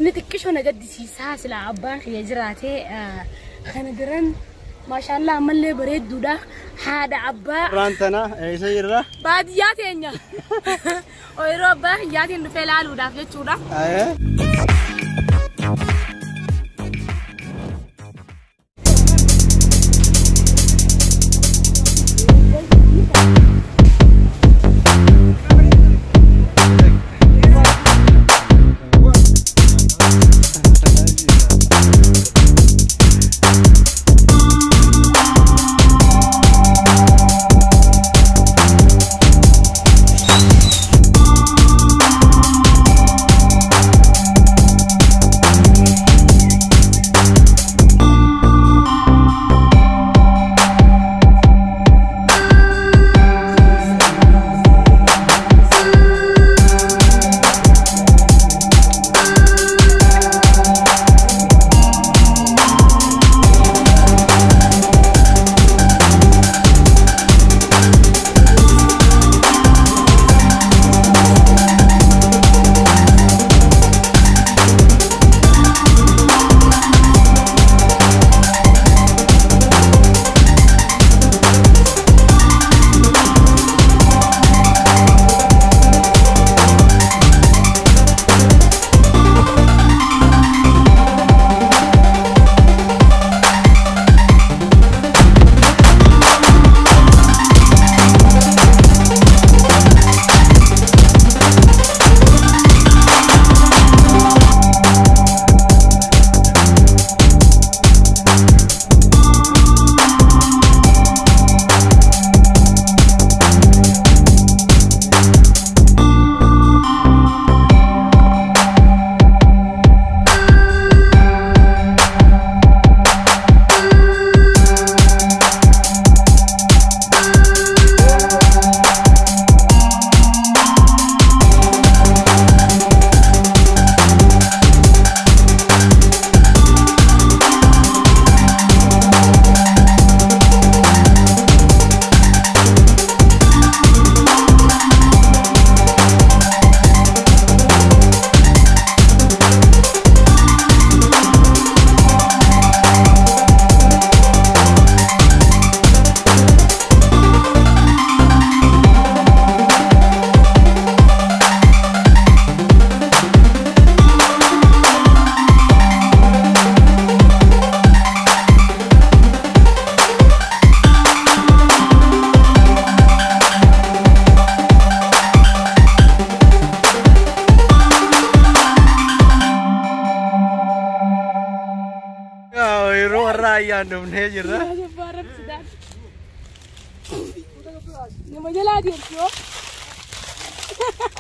Wanni xiqqishoo na gaddisiisaa silaa abbaan kiyya jiraatee kana daran maashaallah ammallee bareedduudha. Haadha abbaa. Irraan tana eessa jirra? Baadiyyaa teenya. Ooyiruu abbaa kiyyaatiin dhufee laaluudhaaf jechuudha. Ooyiruu warra ayyaan dhufnee jirra. Nama jalaa deemti yoo.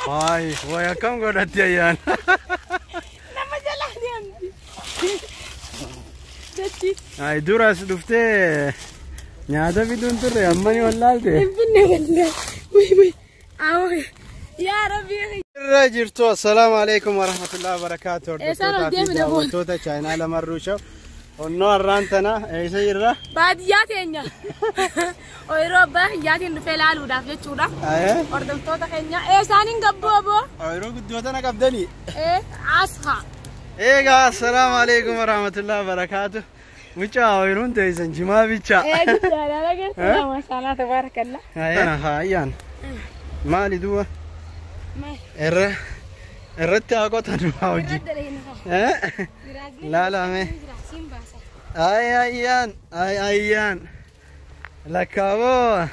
Waay waay akkam godhatti ayyaan. Nama jalaa deemti. Dachi. Ay duras dhuftee nyaata fiduun turre amma ni wallaalte. Finfinnee wallee. Wii wii. Awwa. Yaa Rabbi. Irra jirtu assalaamu alaikum warahmatullahi wabarakaatu. Eessaan ol Hordoftoota fi deemina boon? daawwattoota chaayinaa lamarruu sha'u. Onnoo har'aan tana eessa jirra? Baadiyyaa teenya. Ooyiruu abbaa kiyyaatiin dhufee laaluudhaaf jechuudha. Hordoftoota keenya. Eessaaniin gabboo oboo? Ooyiruu guddoo tana qabdanii. As haa. Egaa assalaamu alaikum warahmatullahi wabarakaatu. Mucaa ooyiruun teessan jimaa bichaa. Guddaadha dhageessa. Maashaallah tabaarakallaa. Tana ayyaan. Maali duuba? Irra irratti haa qotan haa hojii. Laalame. Ay ayyaan ay ayyaan. Lakkaaboo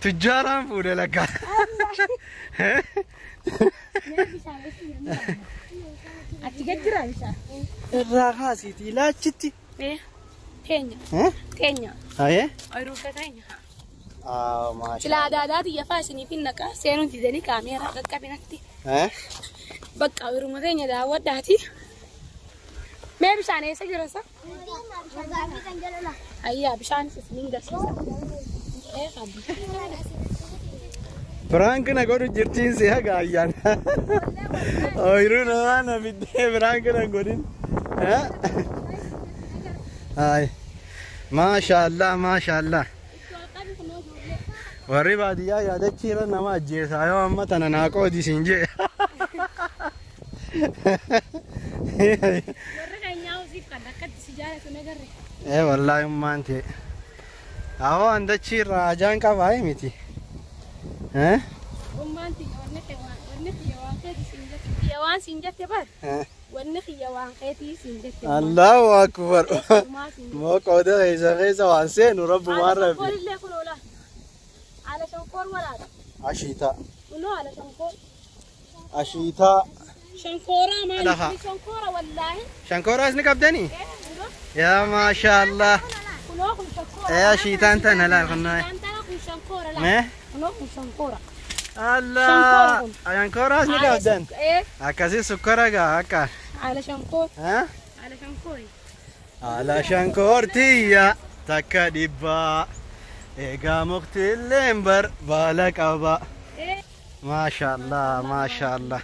tujjaaraan fuudhe lakkaa. Achi gad jira bishaan. Irraa kaasiitii laachitti. Teenya. Teenya. Ayee. Ooyiruu teenya. Ah maasha. Silaa adaadaati yafaa isiniif hin naqaa seenuun didanii kaameeraa qaqqabinatti. Bakka ooyiruma teenya daawwadhaati. Mee bishaan eessa jira sa? Ayyaa bishaan isiniin garsiisa. Prank na godhu jirtiin si haga ayyaan. Ooyiruu namaa na fiddee prank na godhin. Ay. Maashaallah maashaallah. Warri baadiyyaa yaadachiirra nama ajjeesaa yoo amma tana naa qoodi siin jee. Warra keenyaa hosiif kan akkatti si jaalatu nagarre. Ee wallaahi ummaan ta'e. Awoo andachi irraa ajaan qabaa miti. Ummaan tiyya wanni kiyya waan keetii siin jette. Kiyya waan siin jette bar. Wanni kiyya waan keetii siin jette. Allahu akbar. Moo qooda keessa keessa waan seenu rabbumaan rabbi. Haala shankoor illee kun oola. Haala shankoor walaadha. Ashiitaa. Kunoo haala shankoor. Ashiitaa. Shankooraa maali? Shankoora wallaahi. Shankooraas ni qabdanii? Yaa maashaallah. Kunoo kun shankoora. Ee ashiitaan tana laal kunnaa. Ashiitaan tana kun shankoora laal. Mee? Kunoo kun shankoora. Allah. Shankooraas ni qabdan? Akkasii sukkara gaa akka. Haala shankoor. Haala shankoori. Haala shankoortiyya takka dhibbaa. Egaa mukti illeen bar baala qaba. Maashaallah maashaallah.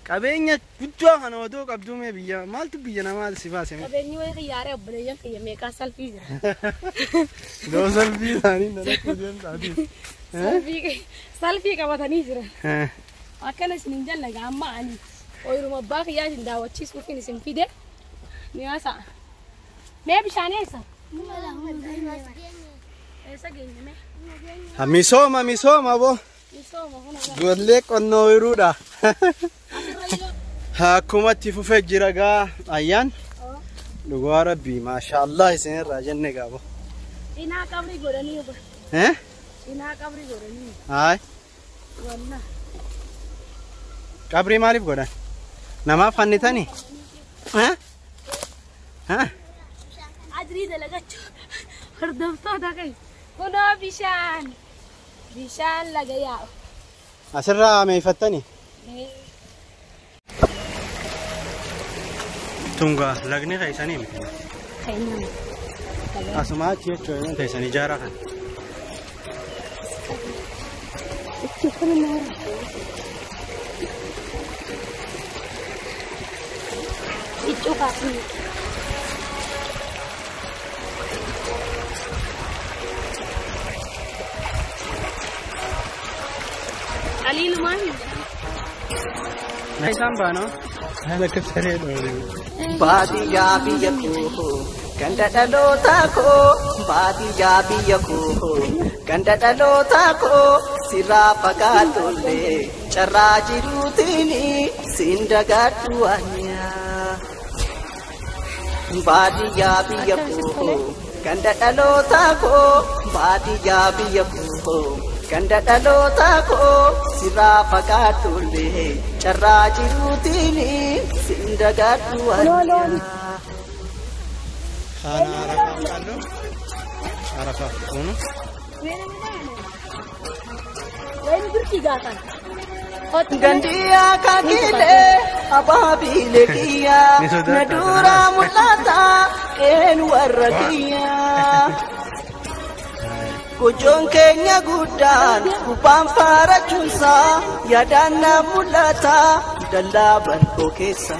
Qabeenya guddaa kana odoo qabduu mee biyya maaltu biyya namaa si baase? Qabeenyi wayii xiyyaaree obboleeyyan kiyya meeqaa salphii jira. Doo salphii isaanii nalatti deemtaati. Salphii qabatanii jiran. Akkana isin hin jallaga amma ani ooyiruma abbaa kiyyaa isin daawwachiisuufin isin fide ni haasa'a. Mee bishaan eessa? Eessa geenye mee? Misooma misooma boo. Misooma kun Ijoollee qonnoo ooyiruudha. Akkuma itti fufee jira gaa ayyaan. Dhugaa rabbii maashaallah isinirraa jenne gaabo. Cinaa qabrii godhanii oba. Cinaa qabrii godhanii. Haay. Wallah. Qabrii maaliif godhan? Namaaf fannitanii? Adrii dalagachuu hordoftoota kee. Kunoo bishaan. Bishaan laga yaa'u. Asirraa meeyfattanii? Tunga lagni keessanii miti. Asuma achi jechuun keessan ijaaraa kan. Iccuu kaasni. Qaliilumaa hin jedhamu. Isaan baanoo? Haala saree dhooree. Baadiyyaa biyya koo ganda dhalootaa koo baadiyyaa biyya koo ganda dhalootaa koo sirraa fagaatollee carraa jiruutiin siin dagadhu waanyaa. Baadiyyaa biyya koo ganda dhalootaa koo baadiyyaa biyya koo ganda dhalootaa koo sirraa fagaatollee carraa jiruutiin siin dagadhu waanyaa. Kana arafaaf qallu. Arafaaf kunu. Wayni birkii gaafan. Gandiyaa kakilee abaabilee kiyyaa na duraa mul'ata qeen warra kiyyaa. Gojoon keenya guddaan gubbaan faarachuunsaa yaadaan na mul'ata dallaa bal'oo keessa.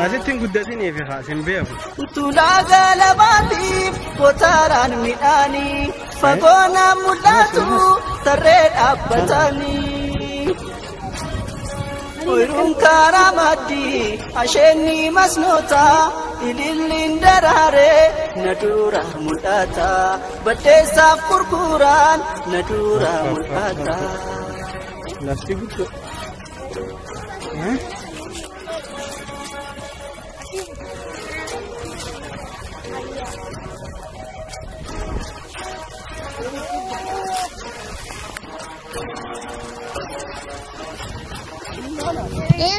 Asitti hin guddatiniif sin beeku. Tulaa galabaatiif kotaaraan midhaanii fagoo na mul'atu tarree dhaabbatanii. Oyiruun karaa maddii asheenni masnoota ililliin daraaree na dura mul'ata baddeessaaf gurguraan na dura mul'ata. Lafti guddoo.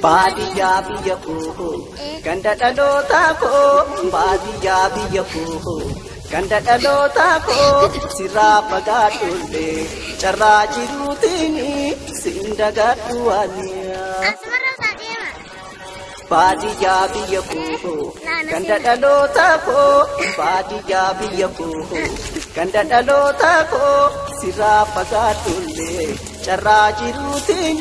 Baadiyyaa biyya koo ganda dhalootaa koo baadiyyaa biyya koo ganda dhalootaa koo sirraa fagaadhullee carraa jiruutiin siin dagadhu waaniyaa. Baadiyyaa biyya koo ganda dhalootaa koo baadiyyaa biyya koo ganda dhalootaa koo sirraa fagaadhullee carraa jiruutiin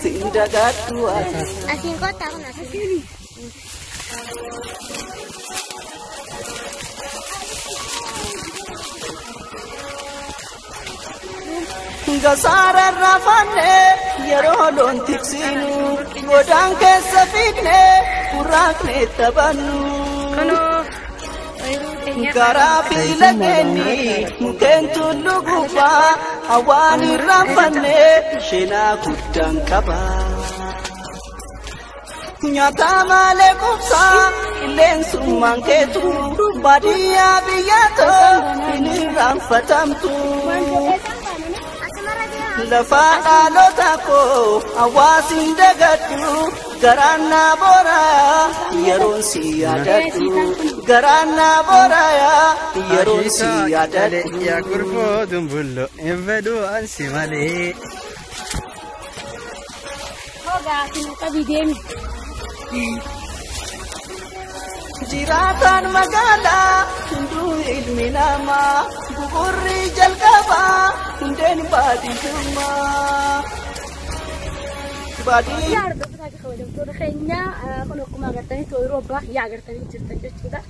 siin dagadhu waaniyaa. Asiin kottaa kun asiin. Gasaara rafannee yeroo loon tiksinu godaan keessa fiignee Burraaqne taphannu. Karaa fi lageenni mukkeen tulluu gubbaa hawaan irraanfanne seenaa guddaan qaba. Nyaata malee qubsaa qilleensummaan keetu baadiyyaa biyya too hin irraanfatamtu. Lafa dhaloota koo hawaasni dagadhu garaan na booraya yeroon si yaadadhu garaan na booraya yeroon si yaadadhu. Yaa gurfoo dumbullo hin fedhu ansi malee. Jiraataan magaalaa hunduu ilmi namaa bu'uurri jalqabaa hundeen baadiyyummaa. Yaa hordoftoota fi kabajamtoota keenya kun akkuma agartanitti ooyiruu abbaa kiyyaa agartanii jirtan jechuudha.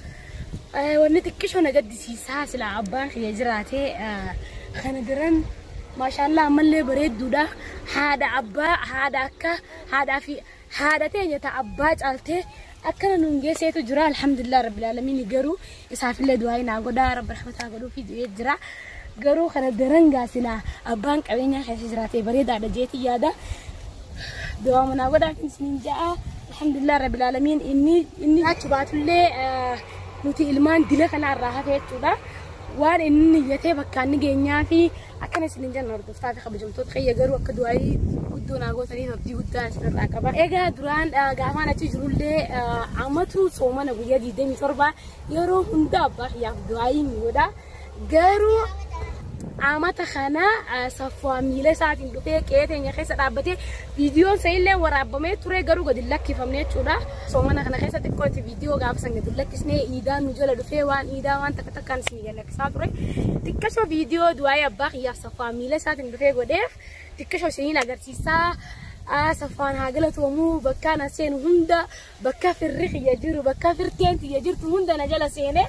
Wanni xiqqishoo na gaddisiisaa silaa abbaan kiyya jiraatee kana daran maashaallaa ammallee bareedduudha. Haadha abbaa haadha akka haadhaa fi haadha teenya ta'a abbaa caaltee akkana nuun geesseetu jira. Alhamdulillah rabbil aalamiin garuu isaafillee du'aa naa godhaa rabbi rahmataa godhuufi du'ee jira. Garuu kana daran gaa silaa abbaan qabeenyaa keessa jiraatee bareedaadha jeetii yaada. Du'aa manaa godhaatiin isiniin ja'a. Alhamdulillah rabbil aalamiin inni achi baatullee nuti ilmaan dila kanarraa hafe jechuudha. Waan inni niyyatee bakka inni geenyaa fi akkana isiniin jenna hordoftaa fi kabajamtoota kiyya garuu akka du'aayii guddoo naa gootaniif abdii guddaa isinirraa qaba. Egaa duraan gaafaan achi jirullee amatu soomana guyyaa 27 yeroo hunda abbaa kiyyaaf du'aayii ni godha. Garuu amata kana saffaa miila isaatiin dhufee qe'ee teenya keessa dhaabbatee viidiyoon isa waraabamee ture garuu gadi lakkifamne jechuudha. Soomana kana keessa xiqqootti viidiyoo gaafa san gadi lakkisnee iidaa nu jala dhufee waan iidaa waan takka takkaan isin gadi lakkisaa ture. Xiqqashoo viidiyoo du'aayii abbaa kiyyaaf saffaa miila isaatiin dhufee godheef xiqqashoo isiniin agarsiisaa. Saffaan haa galatoomuu bakka na seenu hunda bakka firri kiyya jiru bakka firteen kiyya jirtu hunda na jala seenee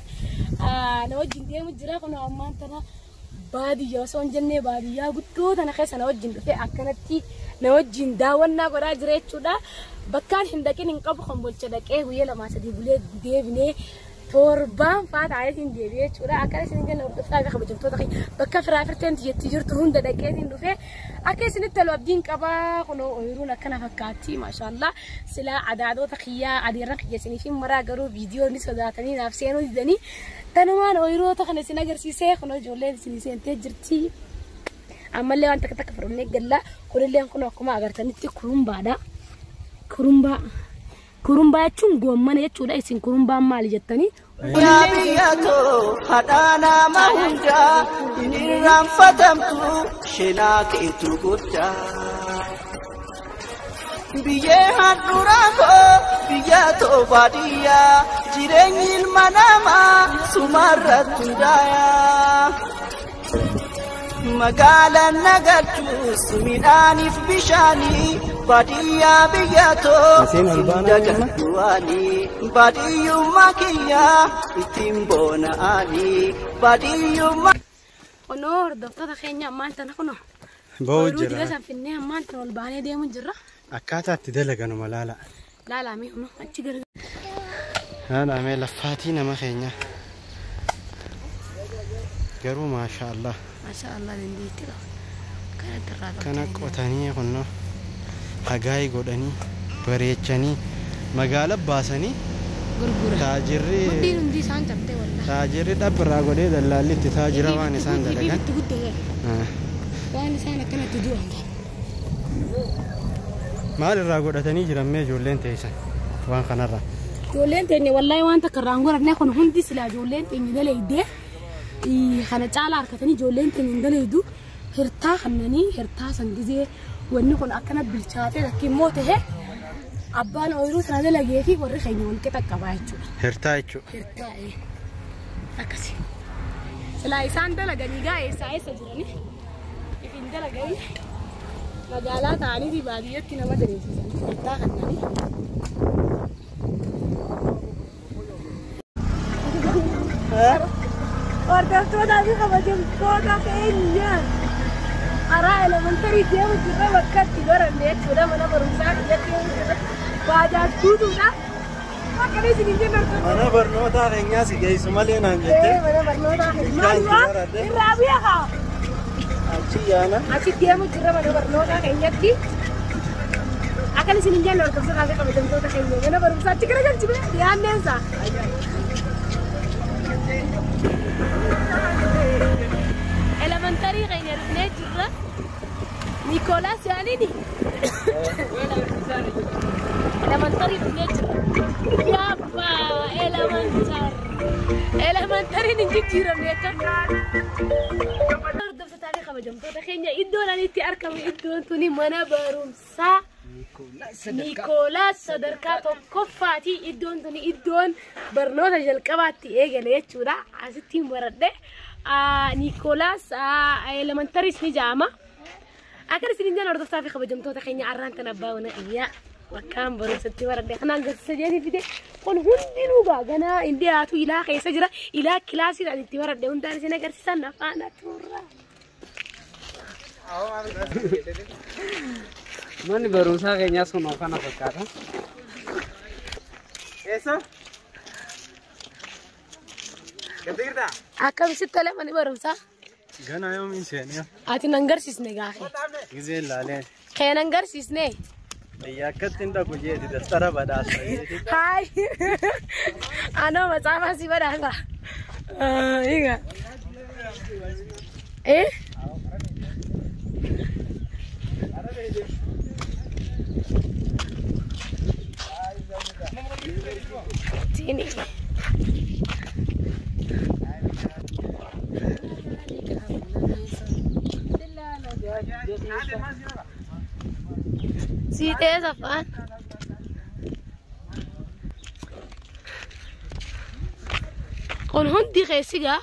na wajjin deemu jira kun ammaan tana baadiyyaa osoo hin jennee baadiyyaa guddoo tana keessa na wajjin dhufee akkanatti na wajjin daawwannaa godhaa jira jechuudha. Bakkaan hin dhaqin hin qabu kan bolcha dhaqee guyyaa 2 3 bulee deebinee torbaan faa taa'eetiin deebi'ee jechuudha. Akkana isin jenna hordoftaa fi kabajamtoota keenya bakka firaa firteen tiyyatti jirtu hunda dhaqeetiin dhufee akka isinitti tolu abdiin qabaa kunoo ooyiruun akkana fakkaatti maashaallah. Silaa adaadota kiyyaa adeerran kiyya isiniif hin maraa garuu viidiyoo ni sodaatanii naaf seenuu didanii tanumaan ooyiroota kana isin agarsiisee kunoo ijoolleen isin seentee jirti. Ammallee waan takka takka fudhannee galla kunillee kun akkuma agartanitti kurumbaadha. Kurumbaa. Kurumbaa jechuun goommana jechuudha. Isin kurumbaan maali jettanii? Yaa biyya too haadha nama hundaa hin irraanfatamtu seenaa keetu guddaa. Biyyee handhuraa koo biyya too baadiyyaa jireenyi ilma namaa sumarratti hundaayaa. Magaalaan nagartuus midhaaniif bishaanii baadiyyaa biyya too dagadduwaanii baadiyyummaa kiyyaa ittiin boona'anii baadiyyummaa. Kunoo hordoftoota keenya ammaan tana kunoo. Ba'uu jira. Dila san finnee ammaan tana ol baanee deemu jirra. Akkaataa itti dalaganuma laala. Laalaa kunoo achi gara. Laalaa mee laffaatii nama keenya. Garuu maashaallah. Maashaallah dandeettii qaba. Kanatti irraa Kana qotanii kunoo hagaayii godhanii bareechanii magaala baasanii gurgura. Taajirri Mudhiin hundi isaan cabtee wallah. Taajirri dhabbirraa godhee dallaalli itti taajira waan isaan dalagan. Itti guddatan. Waan isaan akkanatti du'an. Maal irraa godhatanii jiran mee ijoolleen teessan waan kanarraa? Ijoolleen teenya wallaahi waan takka irraa hin godhanne kun hundi silaa ijoolleen teenya dalaydee kana caalaa harkatanii ijoolleen teenya hin dalaydu hirtaa kannanii hirtaa san gizee wanni kun akkana bilchaatee takki immoo tahe abbaan ooyiruu sana dalagee fi warri keenya wal qixa qabaa jechuudha. Hirtaa jechuudha. Hirtaa akkasi. Silaa isaan dalaganii gaa eessaa eessa jiranii ifin dalaganii magaalaa ta'anii fi baadiyyaatti nama daleessisan hirtaa kannanii. Hordoftoota fi kabajamtoota keenya karaa elementarii deemu jirra bakka itti baranne jechuudha mana barumsaa biyyatti deemu jirra baajaaj guutuudha. Akkana isin hin jenne hordoftoota. Mana barnootaa keenyaa si geessu malee naan jettee. Mana barnootaa keenyaa. Irraa bu'ee haa. Achi yaana. Achi deemu jirra mana barnootaa keenyatti. Akkana isin hin jenne hordoftoota fi kabajamtoota keenya. Mana barumsaa achi garagalchi bee dhiyaanneensa. Elementarii keenya dhufnee jirra. Niikoolaas yaaniini. Elementarii dhufnee jirra. Yaabbaa elementari. Elementariin hin jijjiiramne akka. Hordoftoota fi kabajamtoota keenya iddoon ani itti argamu iddoon tuni mana barumsaa. Niikoolaas sadarkaa tokkoffaati. Iddoon tuni iddoon barnoota jalqabaatti eegale jechuudha. Asittiin baradhe. Niikoolaas elementariis ni jedhama. Akkana isin hin jenne hordoftoota fi kabajamtoota keenya arraan tan abbaa wana iyyaa bakkaan barumsatti baradhe. Kanaan garsiisa jedhanii fide kun hundinuu ganaa hin dhiyaatu ilaa keessa jira. Ilaa kilaasiidhaan itti baradhe hundaan isin agarsiisan afaan turra. Manni barumsaa keenyaa sun kana fakkaata. Eessa? Gadi jirtaa? Akkamitti tole manni barumsaa? Ganaa yoomiin seenee? Ati nan garsiisne gaafe. Gizee ilaalee. Kee nan garsiisne. Ayyaa akkatti hin dhaqu jeeti daftara badhaasa jeeti. Haay. Anoo matsaafaa si badhaasa. Egaa. Eh? Tini. Siitee safaan. Kun hundi keessi gaa.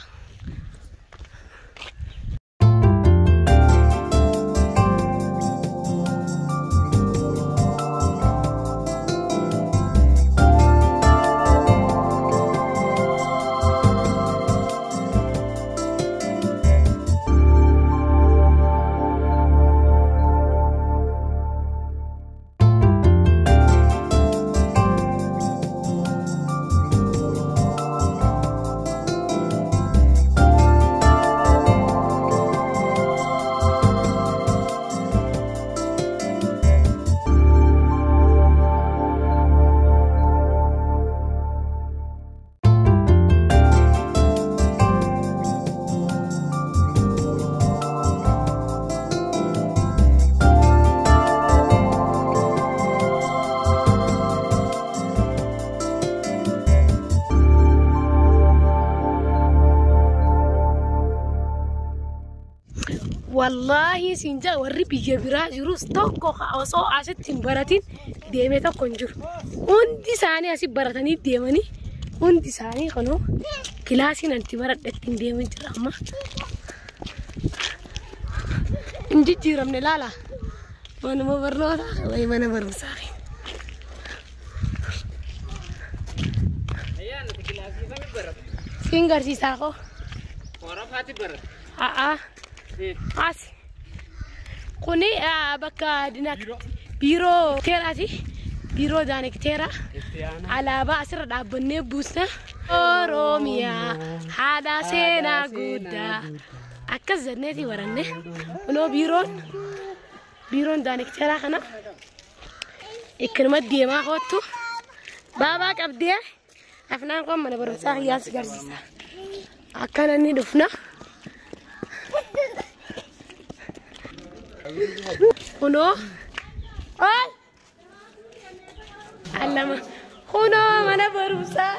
Wallaahi siin jaa warri biyya biraa jirus tokko osoo asitti hin baratin deemee tokko hin jiru. Hundi isaanii asi baratanii deemanii hundi isaanii kunoo kilaasiin anti baradhe ittiin deemaa jira amma. Hin jijjiiramne laala. Manuma barnootaa wayi mana barumsaa. Siin garsiisaa koo. A'aa. Asi. Kuni bakka biiroo teeraati. Biiroo daayirekteera. Alaabaa asirra dhaabbannee buusna. Oromiyaa haadha seenaa guddaa. Akkas jenneeti baranne. Kunoo biiroon daayirekteeraa kana ikkanuma deemaa kootu. Baabaa qabdee afnaan kun mana barumsaa kiyyaas garsiisa. Akkana inni dhufna. Kunoo ol allama kunoo mana barumsaa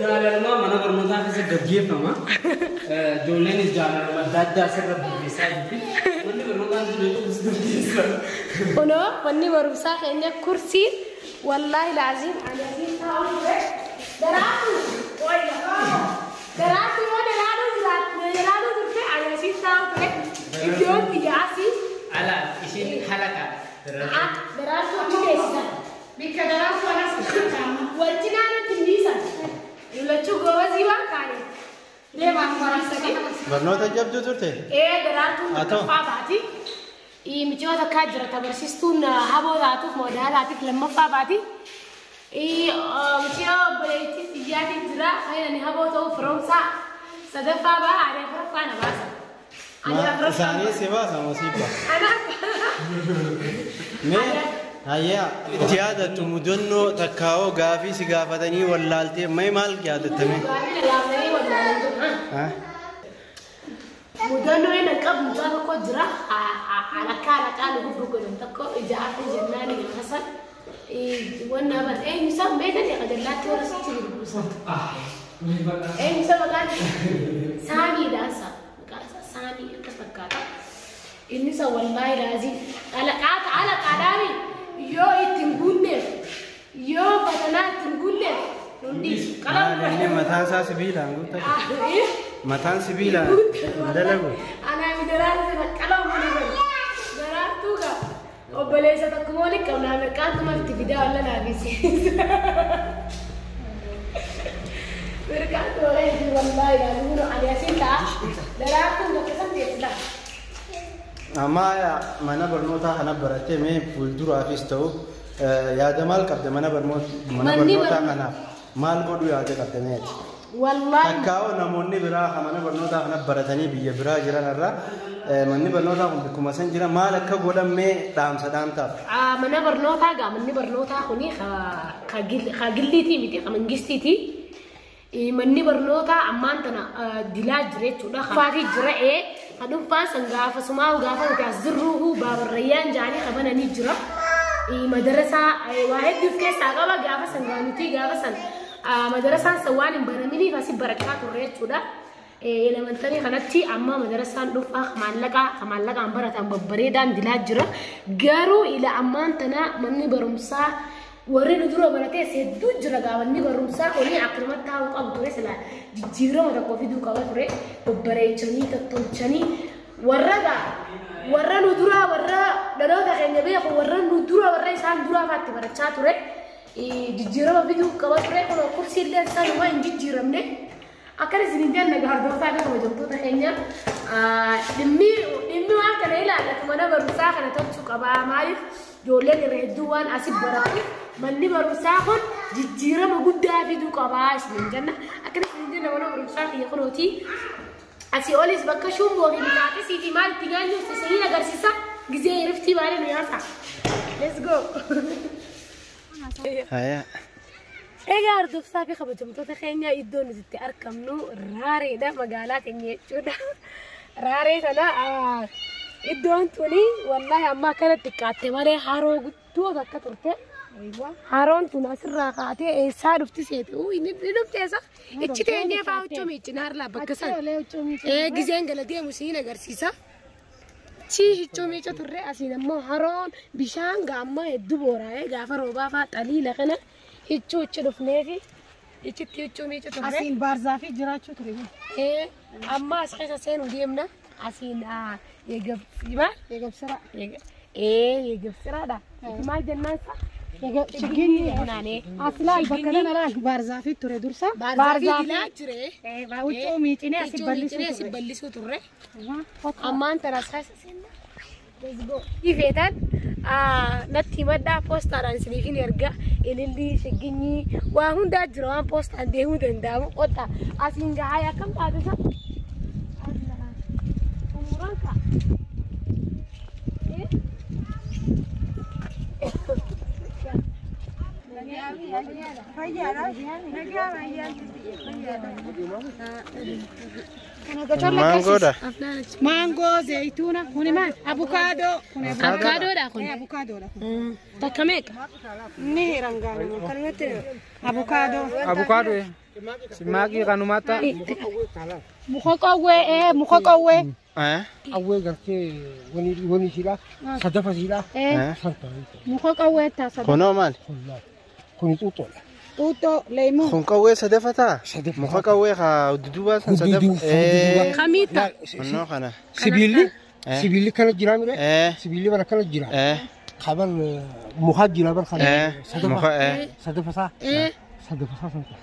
Jaalalummaa mana barnootaa keessa gaggeeffama. Ijoolleenis jaalaluma adda addaa asirra barreessaa jirti. Manni barnootaa gaggeessa. Kunoo manni barumsaa keenya kursii wallaahi laaziim ani asiin taa'u ture. Daraatu daraatu yoo daraaduu jiraatu daraaduu turte ani asiin taa'u ture. Iddoon xiyyaasii. Ala ishiin halaqaadha. Daraartuu achi teessisan. Bikka daraartuu anas wal cinaa nutti hin dhiisan. Lolachuu goobazii waan kaane. Deemaan barumsanii. Barnoota jabduu turte? Ee daraartuun Haa ta'u. tokkoffaa baati. Miciyoo takkaa jira tabarsiistuun haboo taatuuf moodaa taatiif lammaffaa baati. Miciyoo obboleettii xiyyaatiin jira. Ani haboo ta'uu firoomsaa sadaffaa ba'a ani afuraffaa na baasa. Isaanii si baasa moo si baasa? Mee hayyaa itti yaadattu mudannoo takkaa'oo gaafii si gaafatanii wallaaltee mee maal yaadattame? Gaafii gaafatanii wallaaltee. Mudannoo inni qabu mucaa tokko jira. Alakkaa alaqaa nu gurguramu tokko ija afur jennaan gaafa san. Wanna bar eenyu isaan beekanii qajallaatti warra sitti gurgursan. Eenyu isa maqaan Saamiidhaan isaa maqaan isaa Saamii akkas fakkaata. Inni isa wallaahi laazii alaqaa alaqaadhaani yoo ittiin guunneef yoo batanaa ittiin guunneef nun dhiisu. Maal inni mataan isaa sibiilaan guutate? Mataan sibiilaan dalagu. Anaa midaraartuu qalama ni daraartuu gaa obboleessa tokko moo qabnaa mirqaantuma itti fidaa walla naafisi. Mirqaantuma itti wallaahi laaluun ani asiin ta'a daraartuun bakka san teessisa. Amma mana barnootaa kana barattee mee fuulduraafis ta'u yaada maal qabda mana barnootaa kanaaf maal godhu yaada qabda meeti? Wallaahi. Takkaa'oo namoonni biraa mana barnootaa kana baratanii biyya biraa jiran irraa manni barnootaa kun bakkuma san jira maal akka godhamee dhaamsa dhaamtaaf? Mana barnootaa gaa manni barnootaa kuni ka gilliitii miti ka mangistiiti. Manni barnootaa ammaan tana dilaa jira jechuudha. Faatii jira ka dhuunfaan san gaafa sumaa gaafa nuti as jirru baabarrayyaan jaanii qabananii jira. Madarasaa waa hedduu of keessaa qaba gaafa san nuti gaafa san madarasaan san waan hin banaminiif asii barachaa turre jechuudha. Elementary kanatti amma madarasaan dhuunfaa maallaqaan baratan babbareedaan dilaa jira. Garuu ila ammaan tana manni barumsaa warri nu dura baratees hedduu jira gaa manni barumsaa kuni akkanumatti taa'uu qabu ture sila jijjiirama tokko fiduu qaba ture babbareechanii tottolchanii warra gaa warra nu dura warra dhaloota keenya beeku warra nu dura warra isaan duraa faatti barachaa ture. Jijjiirama fiduu qaba ture kun kursiillee sanuma hin jijjiiramne. Akkana isin jenna hordofaa fi kabajamtoota keenya dhimmi waan kana ilaallatu mana barumsaa kana tolchuu qaba. Maaliif ijoolleen irra hedduu waan asii baratu manni barumsaa kun jijjiirama guddaa fiduu qaba isin jenna. Akkana isin jenna mana barumsaa kiyya kunooti. Asii olis bakka shumboo fi bitaatesii fi maal itti nyaannu isin agarsiisa. Gizee hiriftii baay'ee nu nyaata. Let's go. Hayyaa. Egaa hordofaa fi kabajamtoota keenya iddoo nuti itti argamnu Raareedha magaalaa keenya jechuudha. Raaree sana iddoon tuni wallaahi amma akkana xiqqaatte malee haroo guddoo takka turte. Haroon tun asirraa kaatee eessaa dhufti seete? Ni dhufte eessa? Ichi teenyee fa'aa huccuu miicinaarlaa bakka san. Gizeen gala deemu siin agarsiisa. Chi huccuu miica turre asiin ammoo haroon bishaan gaamma hedduu booraa'ee gaafa roobaa fa'aa xaliila kana. Huccuu ichi dhufneefi ichitti huccuu miicu turre. Asiin baarzaafii jiraachuu ture. Amma as keessa seenuu deemna. Asiin eegabsimaa? Eegabsira. Eegabsiraadha. Maal jennaan isaa? Chiginni. As laal bakka kana laal baarzaafii ture dursa. Baarzaafii dilaa jire. Huccuu miicinee asii bal'isuu turre. Ammaan tana as keessa seenna. Ifeetaan natti himadhaa poostaadhaan isiniif hin erga ilillii shiginyii waa hundaa jira waan poostaan deemuu danda'amu qotta asiin gahaa akkam taate isa umuraan kaa Maangoodha. Maangoo, zayituuna, kuni maal? Abukaadoo. Abukaadodha kun. Abukaadodha kun. Takka meeqa? Ni hirangaana. Kanumatti abukaadoo. Abukaadoo. Simaaqii kanumata. Muka qawwee muka qawwee. Qawwee gartee wani siidha. Sadafa siidha. Muka qawwee taasa. Kunoo maali? Kuni xuuxoodha. Xuuxoo leemuu. Kun qawwee sadafa ta'a? Muka qawwee haa dudduubaa san sadafa. Kamiita? Kunnoo kana. Sibiilli. Sibiilli kana jira mire. Sibiilli bara kana jira. Kaban muka jira bara kana. Muka Sadafa saa. Sadafa saa san ta'a.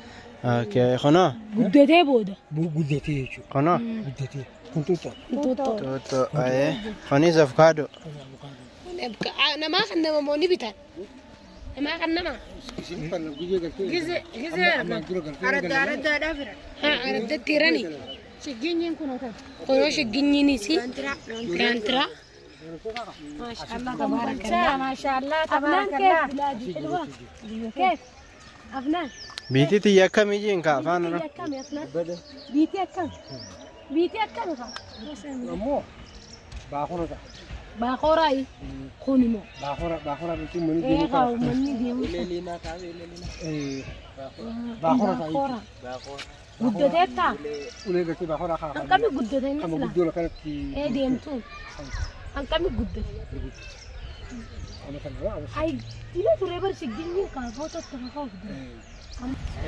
Okay, kunoo. Guddatee booda. Guddatee jechuudha. Kunoo. Guddatee. Kun xuuxxoo. Xuuxxoo. Xuuxxoo. Kunis avocado. Namaa kan nama moo ni bitan? Namaa kan nama? Gizee araddaa araddaadhaa fira. Haa araddatti hirani. Shigginyiin kun otan. Kunoo shigginyiinis. Gaantiraa. Maashaallah tabaarakallah. Maashaallah tabaarakallah. Keef Afnaan. Biitii tiyya akkamii jeen ka afaan Biitii akkami Afnaan? Biitii akkami? Biitii akkami fa? Ammoo baakora ta'a. Baakoraayi. Kun immoo. Baakora baakora jechuun manni deemu Eegaa uummanni deemu. Baakora ta'a. Baakora. Guddateetta? Ulee gartee baakora haa. Hanqamni guddate inni Amma sila. guddoo kanatti. Ee deemtu. Hanqamni guddate. Amma kana amma. Ay dila ture bar shigginyiin kaa footootti kaka'uuf dura.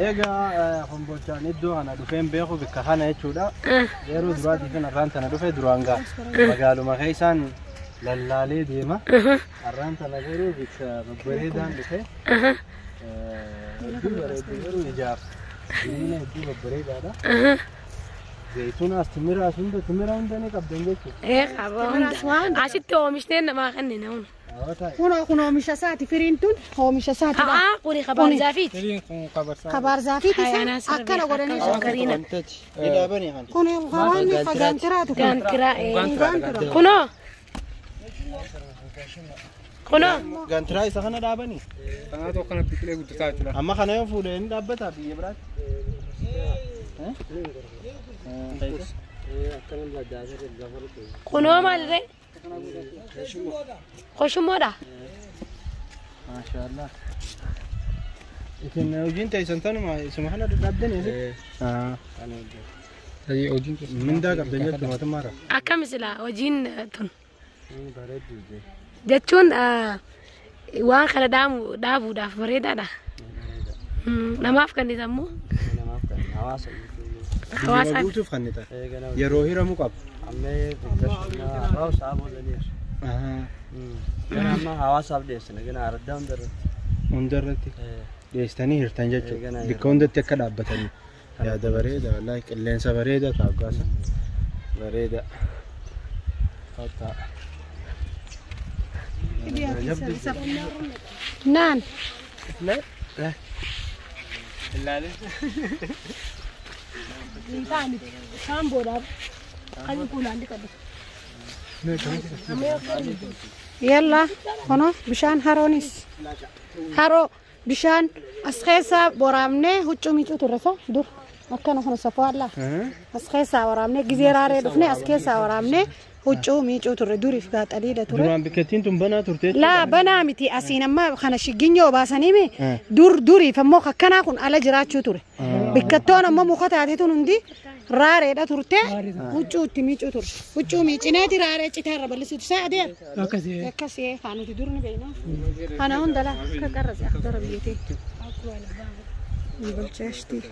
Egaa kombolchaan iddoo kana dhufeen beeku bakka kana jechuudha. Yeroo duraatii kan arraan tana dhufe duraan gaa magaaluma keessaan lallaalee deema. Arraan tana garuu bakka babbareedaan dhufe. Hedduu bareedu garuu ijaaf jireenya hedduu babbareedaadha. Zayituunaas timiraas hunda timira hunda ni qabdan jechuudha. Ee qaba hunda. Asitti oomishnee namaa kennina hunda. Kun kun oomisha isaati firiin tun oomisha isaati. Haa kuni kabaarzaafiiti. Kabaarzaafiiti isa akkana godhanii Shukariina. Kun waan gaantiraatu kun. Gaantiraa. Kunoo. Kunoo. Gaantiraa isa kana dhaabanii? Kanaatu akkana biqilee guddataa jechuudha. Amma kana yoo fuudhee ni dhaabbataa biyya biraatti? Kunoo maalirree? Koshummoodha. Maashaallah. Isin hojiin teessan tanuma isuma kana dhadhaabdanii asitti? Mindaa qabdan jettu mootummaarraa? Akkam silaa hojiin tun jechuun waan kana dhaabuudhaaf bareedaadha. Namaaf kennitammoo? Hawaasa guutuuf kennita. Yeroo hiramuu qaba. Hawaasaaf dhiyeessina gana araddaa hundarratti. Hundarratti dhiyeessitanii hirtan jechuudha. Bakka hundatti akka dhaabbatanii. Yaada bareeda wallaahi qilleensa bareeda taaggaasa bareeda. Naan. Isaan boodaaf kan kuulaan dhiqatu. Yalla kuno bishaan haroonis haroo bishaan as keessaa waraabnee huccuu miicuu turre so dur akkana kun safuu alla as keessaa waraabnee gizee raaree dhufnee as keessaa waraabnee huccuu miicuu turre duriif gaaxaliidha ture. Duraan bikkattiin tun banaa turte. Laa banaa miti asiin amma kana shigginyoo baasanii dur duriif ammoo akkanaa kun ala jiraachuu ture. Bikkattoon ammoo muka taate tun hundi raareedha turte huccuu itti miicuu turte. Huccuu miicineeti raaree citaa irra bal'isuutu isaa adeera. Akkasii haa nuti dur ni beekna. Kana hunda laa akka qarrase akhdara biyyatee. Bilcheeshti.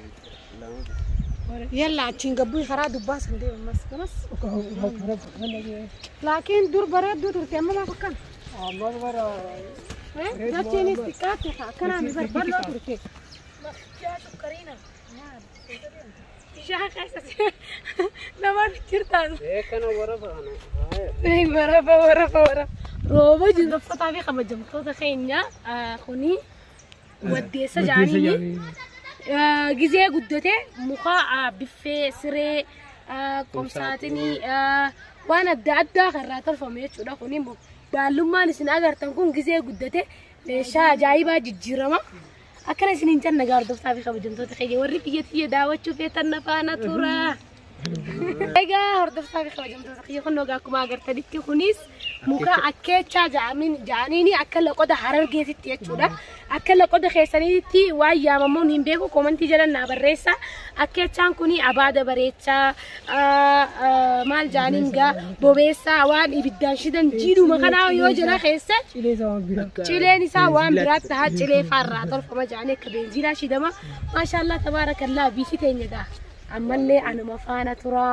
Yalla achiin gabbuu karaa dubbaa san deema ammas gamas. Laakiin dur bareedduu turte amma maaf akkana? Dachiinis xiqqaatti akkanaa mi bal'oo turte. Bishaan keessa namoonni jirtan. Warafa warafa warafa. Rooba jiru uffataa fi kabajamtoota keenya kuni waddeessa jaaniini gizee guddate muka biffee siree qomsaatinii waan adda addaa kan irraa tolfame jechuudha. Kuni baallummaan isin agartan kun gizee guddate meeshaa ajaa'ibaa jijjiirama. Akkana isin hin janna hordoftaa fi kabajamtoota keenya warri biyya tiyya daawwachuu feetan na faana tura. Egaa hordoftaa fi kabajamtoota kiyya kun akkuma agartanitti kunis muka akkeechaa ja'aniini akka loqoda harargeetitti jechuudha. Akka loqoda keessaniitti waan yaamamuun hin beeku koomantii jalan naa barreessa. Akkeechaan kuni abaada bareechaa maal ja'aniin gaa bobeessaa waan ibiddaan shidan jiidhuma kanaa yoo jala keessa cileen isaa waan biraatti ta'a cilee faarraa tolfama ja'anii akka beenziilaa shidama. Maashaallah tabaarakallaa biyyi teenya gaa. Ammallee anuma faana tura.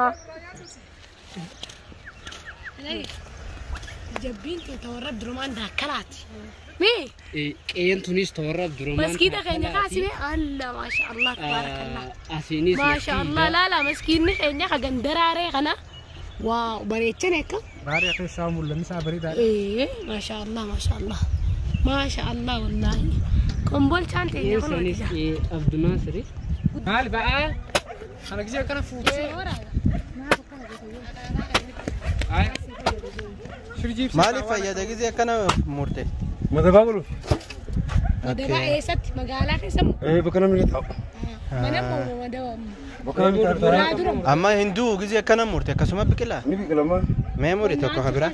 Jabbiin tun tawarra durumaan daakkalaati. Mee? Qe'een tunis tawarra durumaan. Maskiida keenya kaasine alla maashaallah tabaarakallah. Asiinis. Maashaallah laala maskiinni keenya ka gandaraaree kana Waaw bareechan akka. Baaree keessaa mul'anni isaa bareedaadha. Ee maashaallah maashaallah. Maashaallah wallaahi. Kombolchaan teenya kun Sanis Abdunaasiri. Maal ba'aa? Kana gisee akkana fuutee. Maaliif fayyada gisee akkana murte? Madabaa godhuuf. Madabaa eessatti magaalaa keessa moo? Bakka namni taa'u. Mana moo madabaa? Bakka namni taa'u. Amma hinduu gisee akkana murte akkasuma biqilaa? Ni biqila maa. Mee muri tokko ka biraa?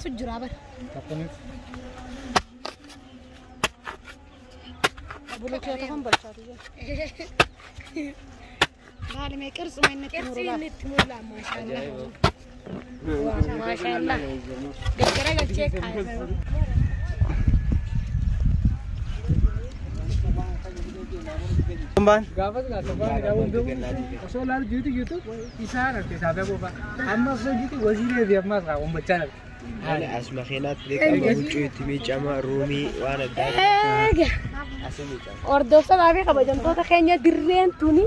Maali mee qirtsuma inni itti muru Qirtsii inni itti muru maashaallah. Maashaallah. Gaggara galchee kaayee. Kumbaan? Gaafas gaafas osoo ilaalu jirutu jirutu isaan harka isaa beekuu fa'a. Amma osoo jirutu waziiree fi ammas haa ummachaa dha. Haala as makiinaatti beekama huccuu itti miicama ruumii waan adda addaa. Hordoftoota fi kabajamtoota keenya dirreen tuni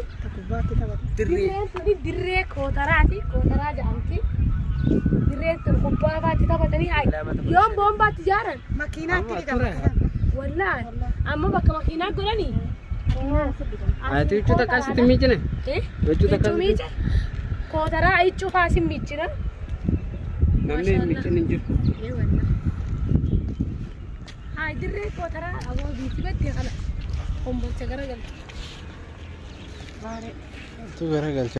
dirree kootaraati. Kootaraa jedhamti. Dirreen tun kubbaa faatti taphatanii yoom boombaatti ijaaran? Makiinaatti ni taphatan. Wallaahi amma bakka makiinaa godhanii. Ati huccuu takka asitti miicine? Huccuu takka Huccuu miice? Kootaraa huccuu faas hin miicina. Namni hin miicin hin jiru. Haa dirree kootaraa aboo biitti baddee kana kombolcha garagalcha. Tu garagalcha.